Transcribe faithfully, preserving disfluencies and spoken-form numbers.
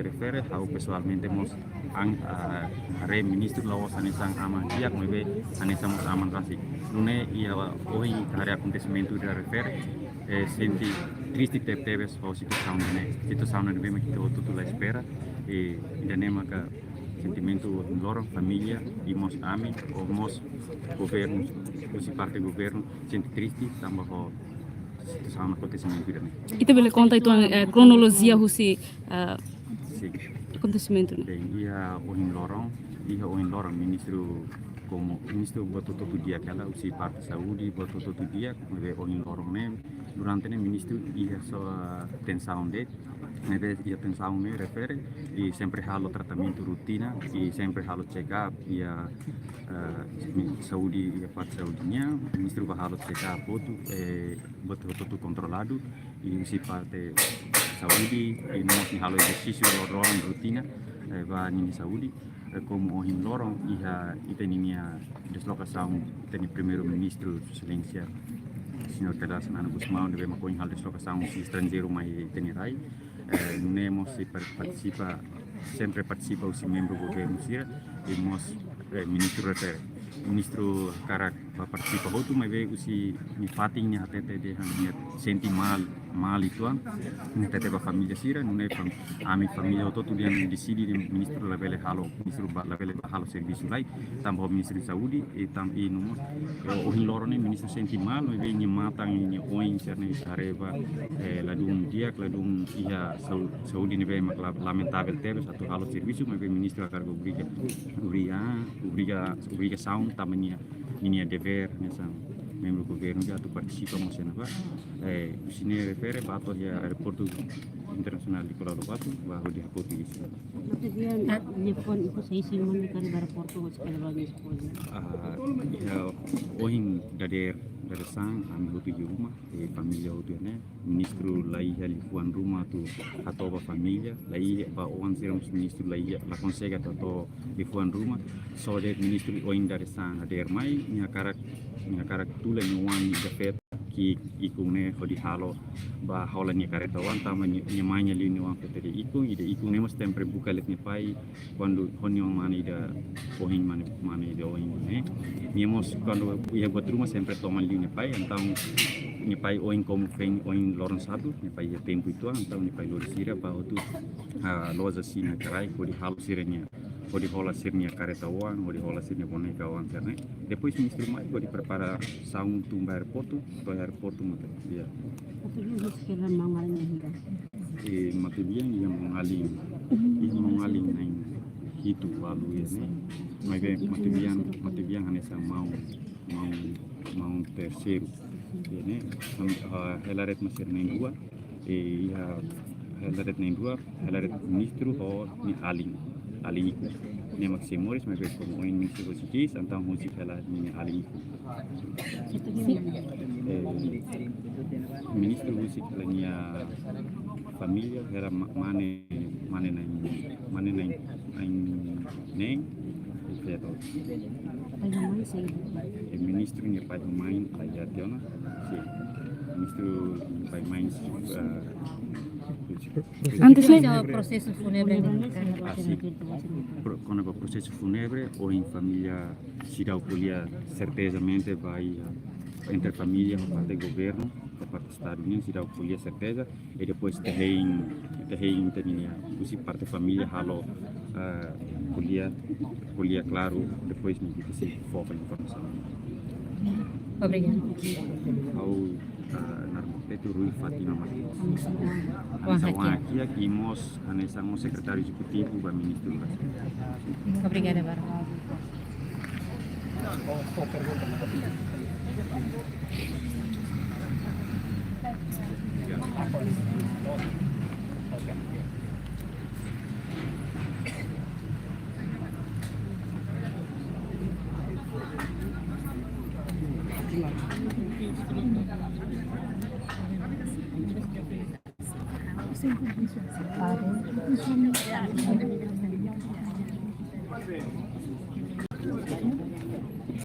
refere, ha'u pesoalmente mós an, ah, haree ministru la'ós hanesan aman di'ak, maibé hanesan mós aman rasik. Nune'e iha ohin ita haree akontesimentu ida refere, eh, sente triste tebetebes ho situasaun ne'e. Situasaun ne'ebé mak ita hotu-hotu la espera, eh, ida-ne'e maka sentimentu ohin loron, família, i mós ami, ou mós governu, husi parte governu, sente triste, tanba ho situasaun akontesimentu ida-ne'e. Ita bele konta uitoan, eh, kronolojia husi, eh, Sin. Akontesimentu ne'e? Bem, iha ohin loron, iha ohin loron ministru, komu ministru buat hotu-hotu di'ak hela, husi parte saúde, buat hotu-hotu di'ak, maibé ohin loron ne'e, durante ne'e ministru iha sua tensaun de'it, maibé iha tensaun ne'e refere, i sempre halo tratamentu rotina, i sempre halo check up, iha, eh, saúde, iha parte saúde nian, ministru bá halo check up hotu, eh, buat hotu-hotu kontroladu, i husi parte saúde, i no mós nia halo ezersísiu loron-loron rotina, eh, ba ninia saúde, eh, komu ohin loron iha ita-nia deslokasaun, ita-nia Primeiru-Ministru, Sua Exelénsia Señór Kay Rala Xanana Gusmão, ne'ebé mak ohin halo deslokasaun husi estranjeiru mai ita-nia rai, eh, nune'e mós sei par-, partisipa, sempre partisipa husi membru governu sira, i mós, eh, ministru refere, ministru hakarak bá partisipa hotu, maibé husi nia fatin nia hatete dehan nia sente mal, mal uitoan, nia hatete ba família sira, nune'e fam-, ami família hotu-hotu dehan deside dehan ministru labele halo, ministru bá, labele bá halo servisu lai, tanba ministru saúde, i tam-, i no mós, eh, ohin loron ne'e ministru sente mal, maibé nia matan, nia oin sira-ne'e ita haree ba, eh, ladún di'ak, ladún iha sau-, saúde ne'ebé mak la-, lamentavel tebes, atu halo servisu, maibé ministru hakarak obriga, obriga, obriga, obrigasaun, tanba nia, ninia devér, hanesan membru governu atu partisipa mós iha ne'ebá. Eh, husi ne'e refere bá to'o iha aeroportu internasionál Nicolau Lobato, bá hodi hakoi isin. Maksudnya, nelpon ibu saya sih, mana kali aeroportu, sekali lagi, sekali. Ah, iha ohin dadeer, dadeer-saan, ami hotu iha uma, eh, família hotu iha ne'e. Ministru la iha liafuan ruma atu hato'o ba família, la iha ba oan sira mós ministru la iha, la konsege atu hato'o liafuan ruma. Só de'it ministru ohin dadeer-saan dadeer mai, nia hakarak, nia hakarak tula nia oan ida feto ki'ik ikun ne'e hodi halo bá hola nia kareta-oan, tanba nia, nia mai nia liu nia oan feto ida ikun, ida ikun ne'e mós sempre buka de'it nia pai, kuandu ho nia mane ida ohin, mane, mane ida ohin ne'e. Nia mós kuandu iha buat ruma sempre toman liu nia pai, entaun nia pai ohin komu foin ohin loron sábadu, nia pai iha tempu uitoan, entaun nia pai lori sira bá hotu, ah, loja sira-nia kraik, hodi halo sira-nia, hodi hola sira-nia kareta-oan, hodi hola sira-nia boneka-oan sira-ne'e. Depois ministru mai, hodi preparasaun tun ba aeroportu, to'o aeroportu mós, ya. Atu iha sekela maun-alin hira? Eh, Matulian iha maun-alin, iha maun-alin na'in hitu, ualu iha ne'e. Maibé Matulian, Matulian hanesan maun, maun, maun terseiru iha ne'e. Sam-, ah, hela de'it mak sira na'in-rua, eh, iha hela de'it na'in-rua, hela de'it ministru ho nia alin, alin ikun. Ne'e mak sei moris, maibé komu ohin ministru hosi ki'ik, entaun husik hela ninia alin ikun. Eh, ministru husik hela nia família, hela ma-, mane, mane na'in, mane na'in, na'in neen, feto. Pai ho mãe sei? Eh, ministru nia pai ho mãe la iha tiha ona, sin. Ministru nia pai ho mãe, eh, Antes ne'e? Prosesu fúnebre ne'e. Ah, sin. Pro-, kona-ba prosesu fúnebre, ohin família seidauk ko'alia sertezamente ba, ah, entre família, ho parte governu, ho parte Estadu nian, seidauk ko'alia serteza, i depois ita hein, ita hein ita-nia, husi parte família halo, ah, ko'alia, ko'alia klaru, depois ne'e ita sei fó ba informasaun. Obrigada. Ha'u, ah, naran Pedro Rui Fátima Martins. Hanesan oan haki. Oan haki, i mós hanesan mós sekretáriu ezekutivu ba ministru. Obrigada barak.